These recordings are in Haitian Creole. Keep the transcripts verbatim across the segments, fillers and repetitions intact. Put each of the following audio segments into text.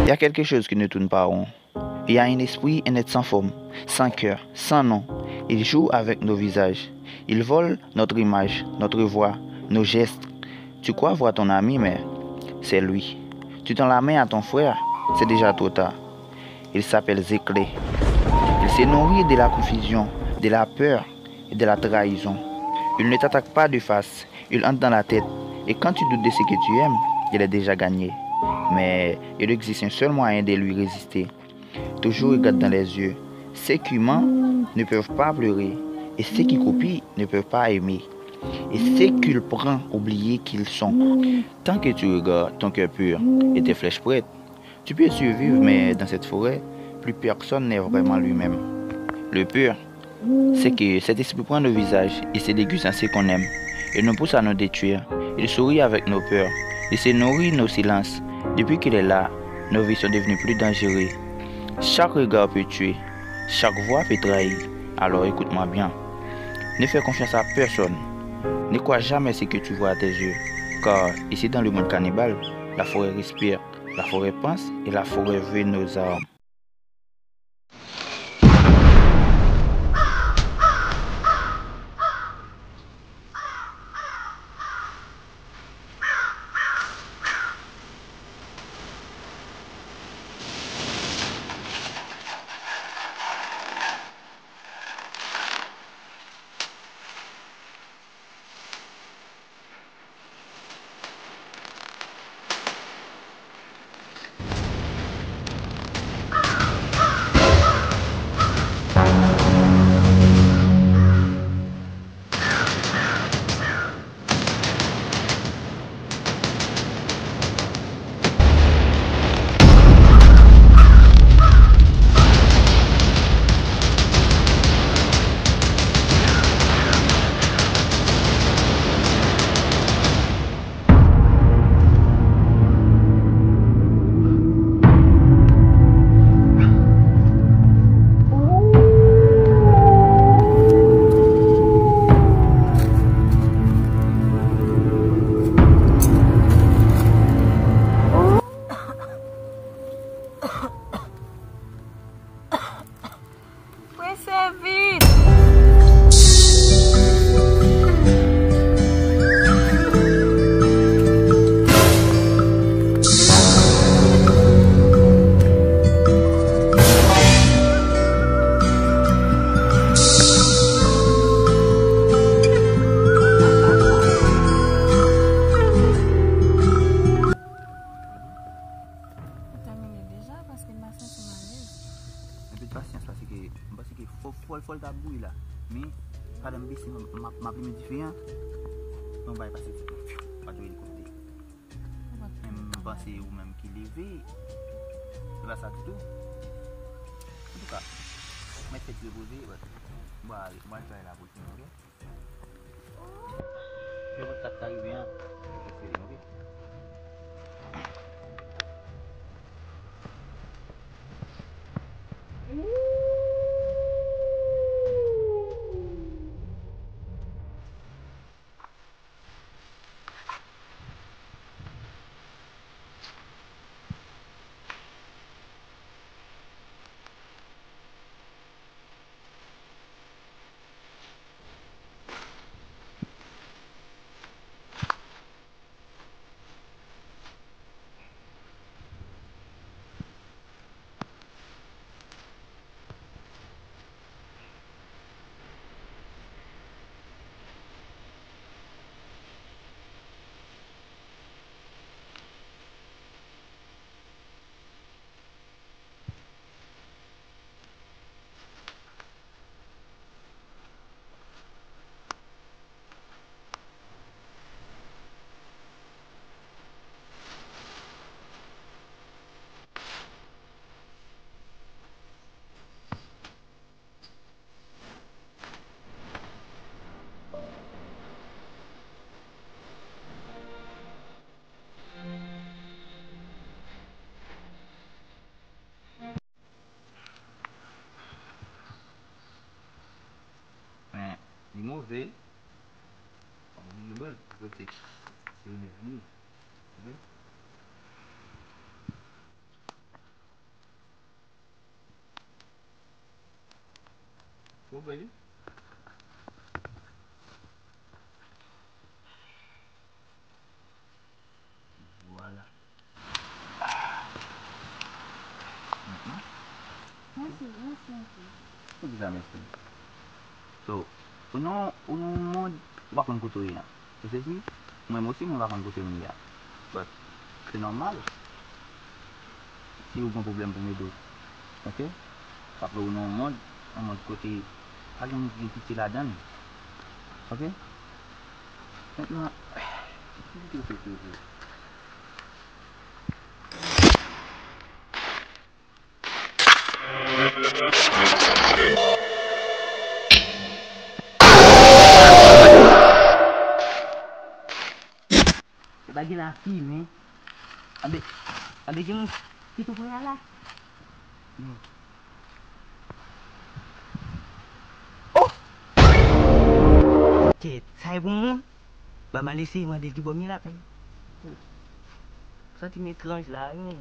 Il y a quelque chose qui ne tourne pas rond. Il y a un esprit, un être sans forme, sans cœur, sans nom. Il joue avec nos visages. Il vole notre image, notre voix, nos gestes. Tu crois voir ton ami, mais c'est lui. Tu tends la main à ton frère, c'est déjà trop tard. Il s'appelle Zéclé. Il se nourrit de la confusion, de la peur et de la trahison. Il ne t'attaque pas de face, il entre dans la tête. Et quand tu doutes de ce que tu aimes, il est déjà gagné. Mais il existe un seul moyen de lui résister. Toujours regarde dans les yeux. Ceux qui mentent ne peuvent pas pleurer, et ceux qui copient ne peuvent pas aimer. Et ceux qu'il prend oublient qui ils sont. Tant que tu regardes ton cœur pur et tes flèches prêtes, tu peux survivre, mais dans cette forêt, plus personne n'est vraiment lui-même. Le pire, c'est que cet esprit prend nos visages et se déguise en ce qu'on aime. Il nous pousse à nous détruire. Il sourit avec nos peurs. Il se nourrit nos silences. Depuis qu'il est là, nos vies sont devenues plus dangereuses. Chaque regard peut tuer. Chaque voix peut trahir. Alors écoute-moi bien. Ne fais confiance à personne. Ne crois jamais ce que tu vois à tes yeux. Car ici, dans le monde cannibale, la forêt respire, la forêt pense et la forêt veut nos âmes. Prese vit! Ou tèmine deja paske m pa santi m alèz. Enpe pasyans, paske m panse ke fò, fò, fò l ta bouyi la. Men, pandan m bese, m, m ap, m ap limen dife an. Yon bagay pase ti pon, fyou, pa t yon elikoptè. Men m panse ou menm ki leve. Se pa sa ditou. Antouka, mèt fèt repoze, but m pral, m pral travay la pou l fini, oke? Yo konn sa k ta rive an. Yo fè serye, oke? Men, li move. Li bon, kote. Si w vini. Oke? Ou pè li? Vwala. Mèsi, mèsi anpil. Poukisa mèsi? So, ou nan, ou nan yon mond, ou pa konn kote w ye a. Ou sezi? Mwen menm osi, mwen pa konn kote m ye a. But, se nòmal. Si ou gen pwoblèm pou m ede w. Oke? Paske ou nan yon mond, yon mond kote pa gen moun ki gen pitye ladan l. Oke? Mentnan, ki kote w soti, oke? E pa gen lafimen. Anben, anben gen moun ki tou pre a la. Oh! Kèt, sa e pou moun? Ban m al eseye mande l ki bò m ye la. Santi m etranj la, wi.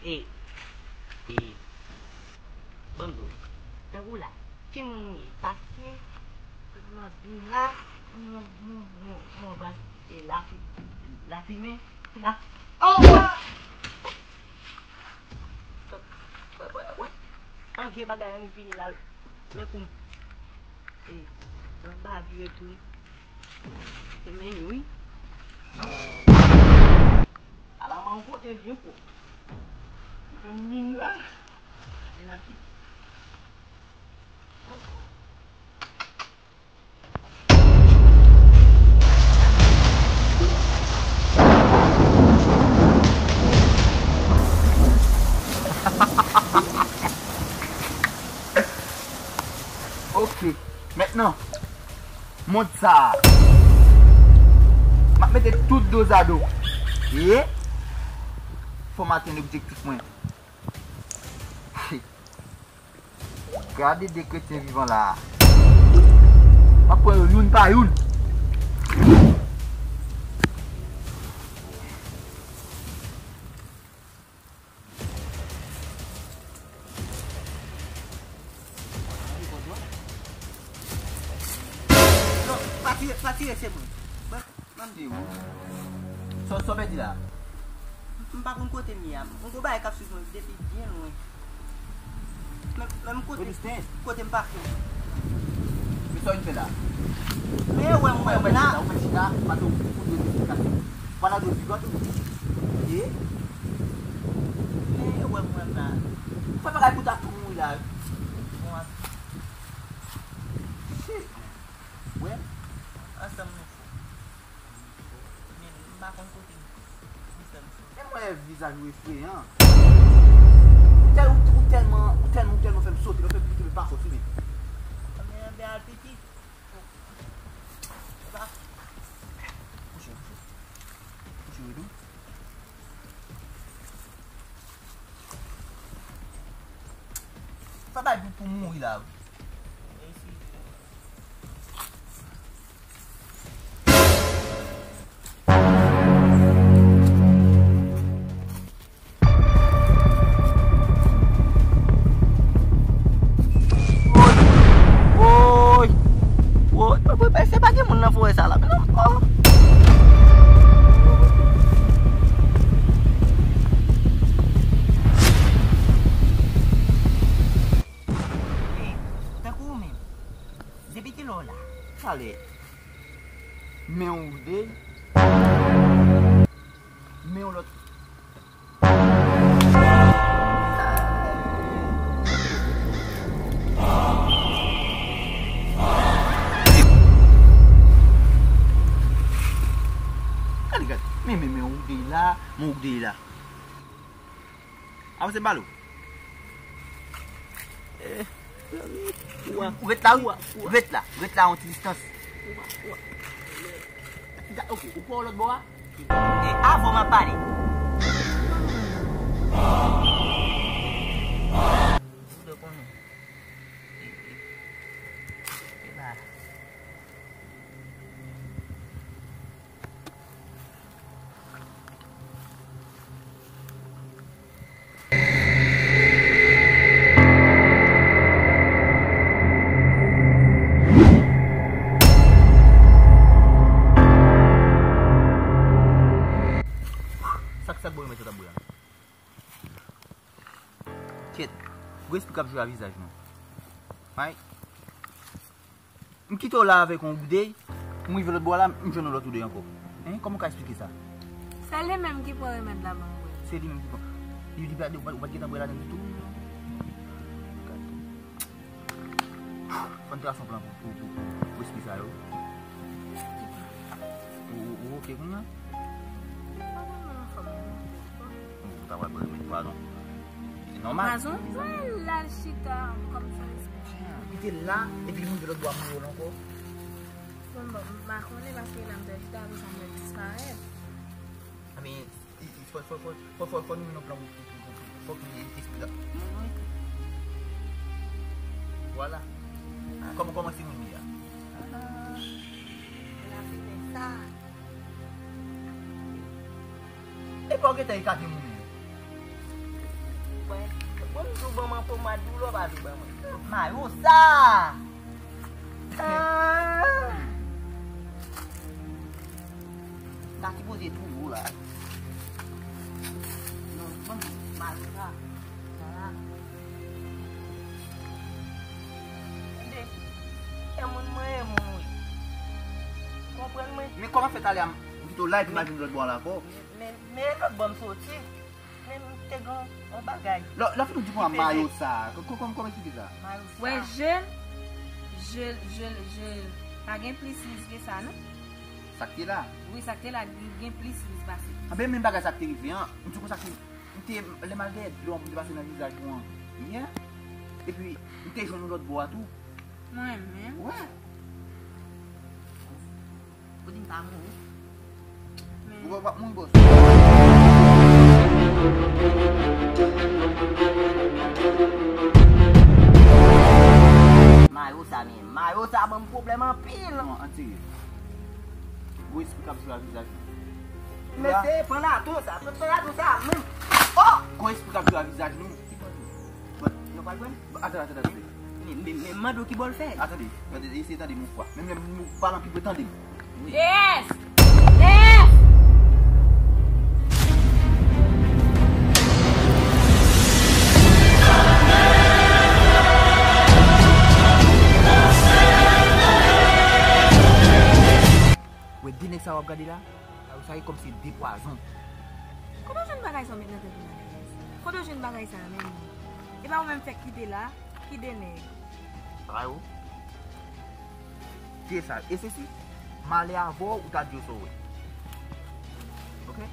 E, e, ban m di w, tankou la, ki moun ou ye? Paske, mwen vin la, mwen, mwen, mwen, mwen, mwen, e lafi-, lafimen, la, oh! Wè, wè, wè. An vye bagay an vini la. Men kou m. E, nan ba vire tou. E men wi. Ala man kote vye kou. Mwen vin la. Gade la fi. Ok, mentnan, mond sa a, m ap mete tout dozado. E fò m atenn objektif mwen. Gade de kretyen vivan la a. M ap pran yo youn pa youn. Non, pa tire, pa tire, se mwen. Ban m di w. Sa, sa w pèdi la? M pa konn kote m ye a. M gon bagay k ap swiv mwen depi byen lwen. Menm, menm kote, kote m pase. Men sa w vin fè la? Men wè m wè m la. Ou fè chita, ou fè chita, pa t ou, ou dwe te chita. Pa la dwe vivan tou. Ye? Men wè m wè m la. Ou fè bagay pou ta tou mouri la. Bon, ap- Shit. Wè? Ansanm nou fou. Men m pa konn kote m, m fè m fou. Men mwen wè vizaj ou efreyan. Ou tèl-, ou, ou tèlman, ou tèlman, ou tèlman fè m sote, lè w fè m pike, men pa fòs wi, men. Men anben al piti. Kouche, kouche. Kouche, wi, dou. Sa bay pou, pou mouri la, wi. Woy! Woy! Woy! Woy! Woy! Se pa gen moun nan forè sa la, men non. Oh! Tankou ou menm. Depi kilè w la? Talè. Men yon de. Men yon lòt. Gade, gade. Men, men, men yon de la, men yon de la. Avanse m pale w. Eh, zanmi. Ou ret la, wi. Ret la. Ret la, yon ti distans. Ok, ou pran lòt bò a? E avan m ap pale. Ou dwe konnen. Sa k, sa k bò remèt yo t ap bwè a? Kyèt. Gwo espri k ap jwe a vizaj nou. Ay. M kite w la avèk yon woudey, m rive lòt bò a la, m jwenn yon lòt woudey ankò. Hein? Kòman w ka eksplike sa? Se li menm ki pran remèd la ban mwen. Se li menm ki pran. Li, li pa, ou pa, ou pa t gentan bwè ladan ditou? Fò n trase yon plan pou, pou, pou, pou, pou espri sa yo. Ou, ou, ou oke kounye a? Ou ta pral pran remèd pwazon. Se nòmal. Pwazon? Wè, l al chita kòm sa espri. Li te la, epi li moute lòt bò a pou yo ankò. Bon, bon, m pa konnen paske la m te chita, apre sa m wè l disparèt. I mean, I, i, fò, fò, fò, fò, fò, fò nou jwenn yon plan pou, pou, pou, pou, fòk nou espri la. Vwala. Kòman, kòman se moun li a? Ah, la fini sa. E pa w gentan ekate moun yo? Mwen, mwen m di w ban mwen pomad ou lè w pa vle ban mwen. Mayo sa! Ah! Sa ki poze tou wo la. Non, ban m di w, Mayo sa. Sa la. Tande, e moun mwen, e moun wi. Konprann mwen? Men kòman fè talè a m kite w la epi m al vin lòt bò a la ankò? Men, men lòt bò m soti. Men m te gen yon bagay. Lè, lè fini w di pou mwen mayo sa. Kò-, kò-, kòman, kòman eksplike sa? Mayo sa. Wè je l, je l, je l, je l. Pa gen plis riz ke sa, non? Sa k te la? Wi, sa k te la, gen, gen plis riz pase. Anben, menm bagay sa k te rive an, m di konsa ke m te, lè m al dèyè dlo an pou m te pase nan vizaj ou an yè, epi m te jwenn ou lòt bò a tou. Mwen menm? Wè. Ou di m pa mouri? Men. Ou pa, w ap mouri, bòs. Mayo sa, men mayo sa ban m pwoblèm anpil. Non, ann serye. Gwo espri k ap jwe a vizaj nou. Mesye, pran lato sa, pran, pran lato sa menm. Oh! Gwo espri k ap jwe a vizaj nou. Ki bò nou? Bò, nou pral pran? Atande, atande, atande. Men, men, men, mande w ki bò l fè. Atande, tande, eseye tande m yon fwa. Menm lè m pale anpil, tande m. Wi. Yes! Yes! Wè, de nèg sa w ap gade la, sa e kòmsi de pwazon. Kote w jwenn bagay sa w met nan tèt ou la? Kote w jwenn bagay sa a menm? E pa ou menm fèk kite la, ki de nèg? Rayo. Tye sa. E se si m ale avè w, ou ta di yo sa w wè. Oke?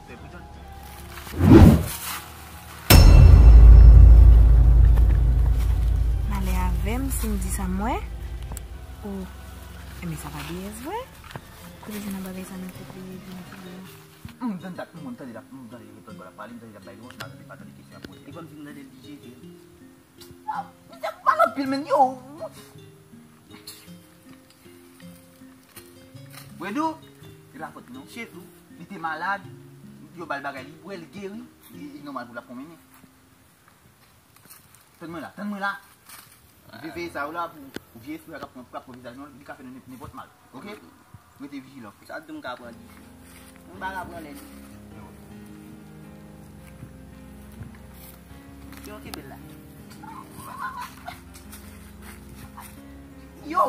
Fè prizon. M ale avè m, si m di sa m wè. O, enben sa pa B S vre. Kote jwenn nan bagay sa nan tèt li, vin ki bon. M tande dat, m tande dat, m tande repòt bò la pale, m tande dat bay wòch, m pa tande, pa tande kesyon ap poze. E kòmsi m tande l di jete. Ah, misye pale anpil, men yo. Wedou, se pa fòt li non. Chef ou, li te malad, yo ba l bagay, li bwè, li geri, li, li nòmal pou l ap konmennen. Tann mwen la, tann mwen la. Veye sa yo la pou, pou vye espri a k ap pran, k ap pran vizaj nou, li ka fè nou nenpòt mal. Oke? Rete vijilan. Sa tou m ka pran dife. M pa ka pran lè dife. Yo, kenbe l la. Yo!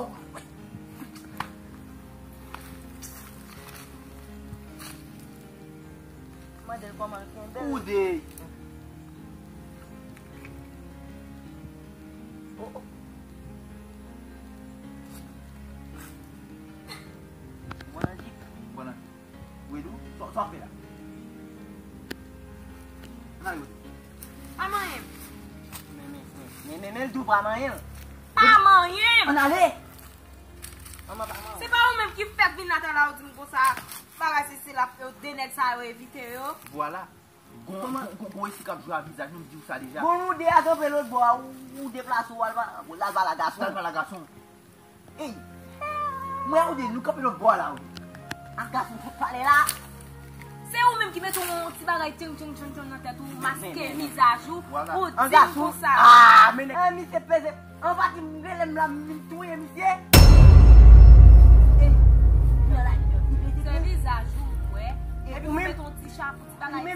Mande l kòman l kenbe l. Koudèy. Oh, oh. Mwen annik. Mwen annik. Wedou, sa, sa w ap fè la? Ann ale, Wedou. Pa manyen m. Men, men, men, men, men, men, l di w pa manyen l. Pa manyen m! Ann ale! Manman, pa manyen w. Se pa ou menm ki fèk vin atè la, ou di m konsa, bagay se, se la, de nèg sa yo evite yo. Vwala. Gon, gon, gon, gon espri k ap jwe a vizaj nou, m di w sa deja. Bon, nou de a kanpe lòt bò a, ou, ou deplase w al pa, l al pale a gason. L al pale a gason. Ey! Mwen ou de, nou kanpe lòt bò a la, wi. A gason, tout pale la. Se ou menm ki mete yon ti bagay tching, tching, tching, tching nan tèt ou, maske vizaj ou, ou di m konsa. Ah, men nèg. Ah, misye peze. An pati m rele m la, m vin touye misye. Eh, pran la, li peze.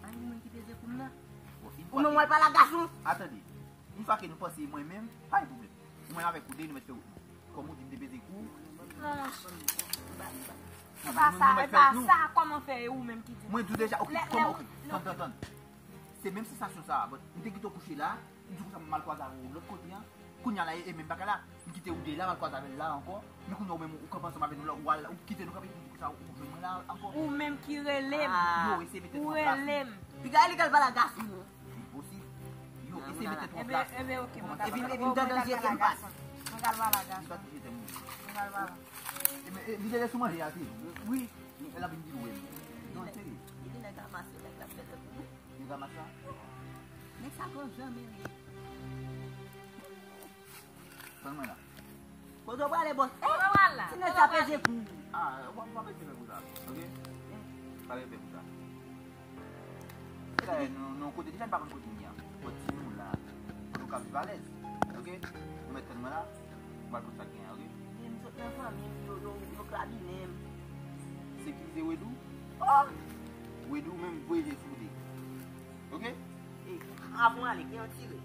Ay, ou menm ki peze kou m nan. Ou menm w al pale ak gason. Atande. Yon fwa ke nou panse mwen menm, pa gen pwoblèm. Mwen avèk ou de, nou mèt fè wout nou. Kòm ou di m te peze kou. Non, non, se pa sa, se pa sa. Kòman fè e ou menm ki di m? Mwen di w deja, ok, kòman, ok. Tann, tann, tann. Se menm sansasyon sa a, but m te kite w kouche la, m di konsa m al kwaze avè w lòt kote a. Kounye a la, e, e menm bagay la, m kite w de la, m al kwaze avè l la ankò. Men kounye a ou menm, ou kanpe ansanm avè nou la, ou al, ou kite nou kanpe, m di konsa, ou jwenn mwen la ankò. Ou menm ki rele m. Yo eseye mete tèt mwen an plas. Ou rele m. Piga ilegal pale ak gason, non. Enposib. Yo eseye mete tèt mwen an plas. Ebyen, ebyen, ok, mwen ka pale. Epi, epi m tande l jete m pat. Mwen ka pale ak gason. M pat jete m. Mwen ka pale. Ebyen, e, li te sou manje a, wi. Wi. E l ap vin di l wè m. Non, serye. Li gen nèg Hamas yo, nèg la fè lè pou nou. Nèg Hamas la? Nèg sa gran janm li ye. Tann mwen la. Kote w prale, bòs? Kote w pral la? Ti nèg sa peze kou. Ah, w ap, w ap peze kou sa, ok? Pa peze kou sa. Se la, nou, nou kote deja, n pa konn kote n ye a. Bon, si nou la, nou ka viv alèz, ok? Nou mèt tann mwen la. Ou pral konn sa k genyen, ok? Men m sot nan fanmi m, yo, yo, yo klabinen m. Sekirize Wedou. Oh! Wedou menm voye je sou li. Ok? E, avan ale, gen yon tire.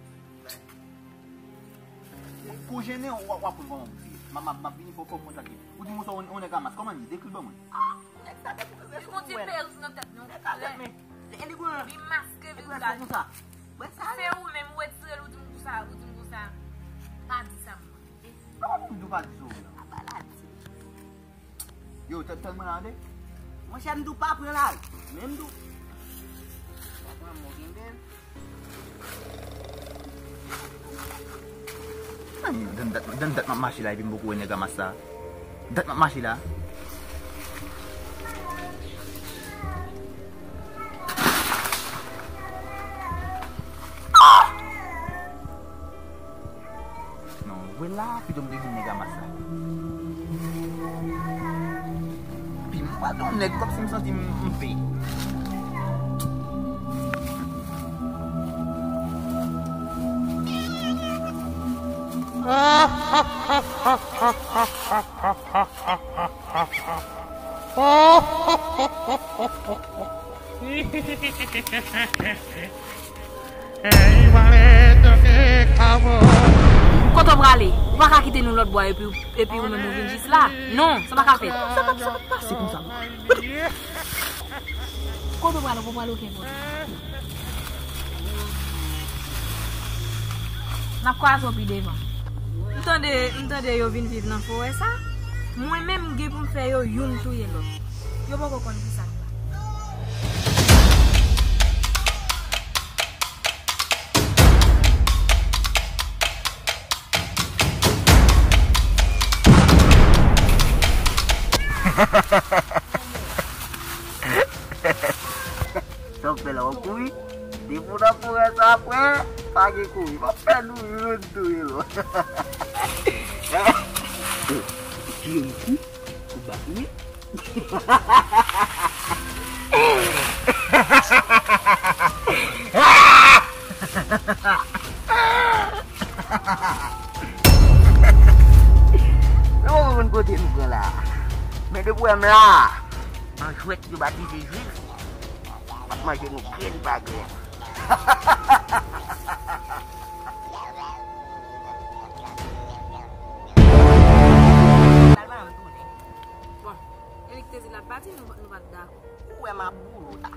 Kou jennen, w ap, w ap konn kòman pou fè. M ap, m ap, m ap vini fò, fò w konn sa k genyen. Ou di m ou se yon, yon nèg Hamas. Kòman li? Dekri l ban mwen. Ah, nèg sa te pou rive sou mwen. Li gon ti perik nan tèt li, yon koulè. Li maske vizaj li. Se ou menm, ou retire l, ou di m konsa, ou di m konsa. Pa di sa, mwen. Kòman pou m di w pa di sa w la? Apa la di. Yo, tèt tèlman la, tande. Monchè, m di w pa pran la. Men m di w. Pa pran, mwen kenbe l. Ay, dan dat, dan dat m ap mache la, epi m poko wè nèg Hamas sa. Dat m ap mache la. Non, vre la, pito m te vin nèg Hamas la. Epi m pa t yon nèg kòmsi m santi m, m fè. Kote w prale? Ou pa ka kite nou lòt bò epi, epi ou menm ou vin jis la. Non, sa pa ka fèt. Sa p ap, sa p ap pase konsa. Kote w prale? Ou pa prale okenn kote. N ap kwaze w pi devan. M tande, m tande yo vin viv nan forè sa. Mwen menm, m gen pou m fè yo youn touye lòt. Yo poko konn kisa k la. Sa w fè la, w ap kouri? Depi w nan forè sa apre, pa gen kouri. M ap fè nou youn touye lòt. Tire m kou, ou bat mwen. Nou pa konn kote nou pran la. Men depi w wè m la, an jwèt yo batize jwif, m ap manje nou grenn pa grenn. Bon, e li ki te di l ap pati, nou, nou pa t dakò. Ou wè m ap boule w ta.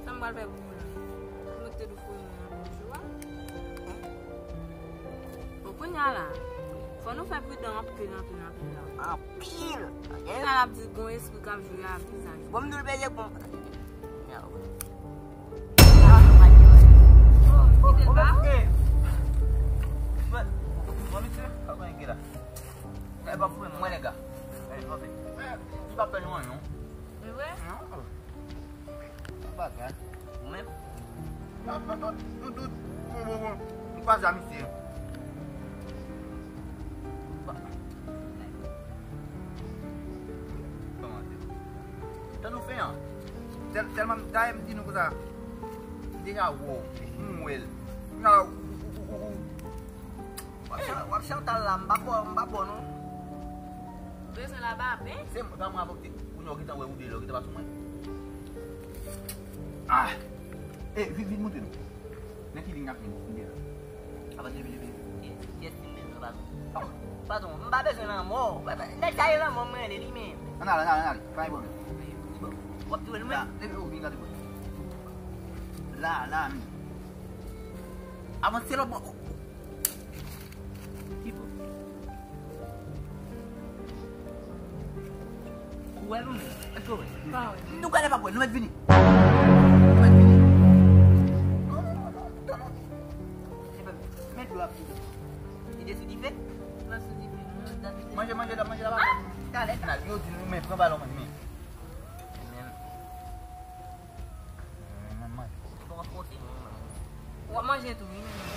Sa m pral fè pou ou la? Ou mèt te dou foure mwen nan bonjou a. Bon, kounye a la, fò nou fè pridan anpil, anpil, anpil la. Anpil! Kounye a la ap di gon espri k ap jwe a vizaj. Bon, m di l peze kou m. Bon, m kite l ba ou. Bon, bon, misye, pa konn ki la. E pa pou mwen, nèg la. E pa pou mwen. Ti pa pè nou anyen. E vre? Non. Bagay. Ou menm? Tout, tout, tout, tout. Bon, bon, bon. M kwaze a misye. Kòman di? Tan nou fè an. Tèl-, tèlman, dayè m di nou konsa. M deja wè w. M wè l. Nan, ou, ou, ou, ou, ou. W ap chan-, w ap chantal la, m pa bò, m pa bò non. Bezwen laba pen? Se mwen, pa mwen avè w ki te, kounye a w gentan wè ou de lè, w gentan pa sou mwen. Ah! Eh, vin, vin moute non. Nan ki liy n ap vin, vin de la. Avan de vin, vin. Yes, yes, vin de la, patwon. Patwon, m pa bezwen lanmò. Nèg sa e lanmò mwen rele li menm. Ann ale, ann ale, ann ale. Pa gen pwoblèm. Bon, w ap touye nou menm? La, leve ou vin gade mwen. La, la, men. Avanse lòt bò. Ki bò? Ou wè nou menm? Èske w wè? Pa wè. Nou gade pa wè, nou mèt vini. Nou mèt vini. Non, non, non, non, non, non. Se pa mèt dlo ap vini. Li te sou dife? Li pa sou dife, non. Manje, manje la, manje la, papa. Talè, talè. Yo di nou, men, pran balon, men. Men. Ou poko fwote, non. W ap manje tou, wi, men.